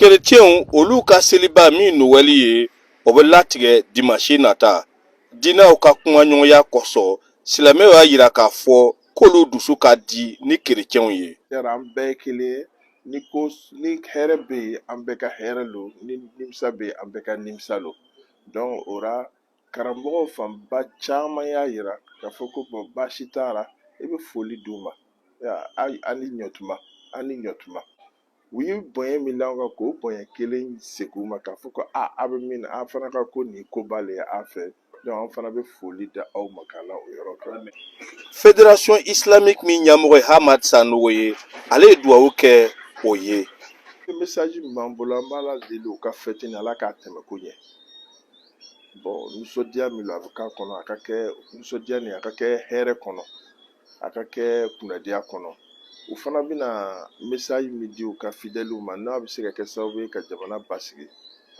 Kerecɛnw olu ka seliba min Nowɛli ye, o bɛ latigɛ dimansi nata. Diinɛw ka kumaɲɔgɔnya kosɔn, silamɛw y'a jira k'a fɔ k'olu dusu ka di ni kerecɛnw ye. Yara an bɛɛ ye kelen ye. Ni ko ni hɛrɛ bɛ yen, an bɛɛ ka hɛrɛ lo. Ni nimisa bɛ yen, an bɛɛ ka nimisa lo. Donc o ra, karamɔgɔw fanba caman y'a yira k'a fɔ ko bon, baasi t'a ra, i bɛ foli d'u ma, a ni ɲɔtuma, a ni ɲɔtuma. U ye bonya min d'an kan, k'o bonya kelen segin u ma, k'a fɔ ko a a bɛ min na, an fana ka ko nin koba le ye an fɛ. Donc an fana bɛ foli da aw ma k'a la o yɔrɔ kan. Fédération islamique min ɲɛmɔgɔ ye Hamad Sanogo ye, ale ye dugawu kɛ o ye. Message min b'an bolo, an b'Ala deli u ka fête nin, Ala k'a tɛmɛ ko ɲɛ. Bon, nisɔndiya min don a bɛ k'a kɔnɔ, a ka kɛ nisɔndiya nin, a ka kɛ hɛrɛ kɔnɔ, a ka kɛ kunnadiya kɔnɔ. U fana bɛna message min di u ka fidèles ma, n'a bɛ se ka kɛ sababu ye ka jamana basigi,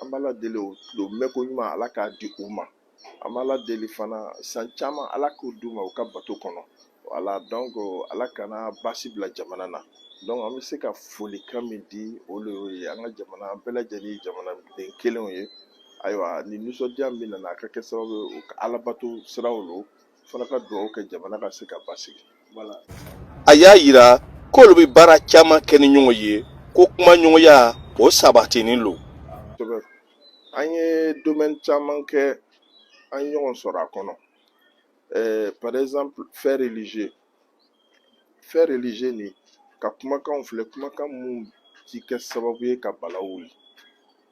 an b'Ala deli o mɛnko ɲuman, Ala k'a di u ma. An b'Ala deli fana, san caman, Ala k'o d'u ma u ka bato kɔnɔ. Voilà, donc Ala kana baasi bila jamana na. Donc an bɛ se ka folikan min di, o de y'o ye. An ka jamana, an bɛɛ lajɛlen ye jamanaden kelenw ye. Ayiwa, ni nisɔndiya min nana, a ka kɛ sababu ye u ka alabato siraw lo fana ka dugawu kɛ jamana ka se ka basigi. Voilà. A y'a yira k'olu bɛ baara caman kɛ ni ɲɔgɔn ye, ko kumaɲɔgɔnya o sabatinin lo. Kosɛbɛ, an ye domaine caman kɛ, an ye ɲɔgɔn sɔrɔ a kɔnɔ. Par exemple, fait religieux, fait religieux ni ka kumakanw filɛ, kumakan mun ti kɛ sababu ye ka bala wuli.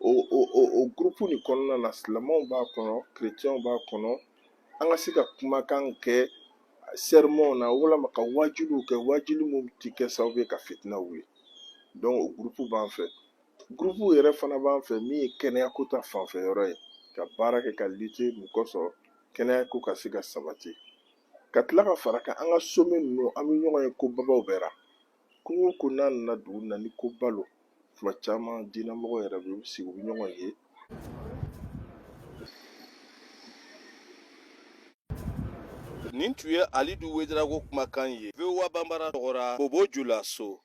O groupe nin kɔnɔna na, silamɛw b'a kɔnɔ, chrétiens b'a kɔnɔ. An ka se ka kumakan kɛ sermon na, walama ka wajuliw kɛ, wajuli mun ti kɛ sababu ye ka fitina wuli. Donc o groupe b'an fɛ. Groupe yɛrɛ fana b'an fɛ min ye kɛnɛyako ta fanfɛ yɔrɔ ye, ka baara kɛ ka lutter mun kosɔn kɛnɛya ko ka se ka sabati. Ka tila ka fara kan, an ka sommet ninnu, an bɛ ɲɔgɔn ye ko babaw bɛɛ ra. Ko o ko n'a nana dugu na ni ko ba lo, tuma caman diinɛmɔgɔ yɛrɛ bɛ sigi, u bɛ ɲɔgɔn ye. Nin tun ye Alidu Wedarago kumakan ye, VOA Banbara tɔgɔ ra, Bobo Julaso.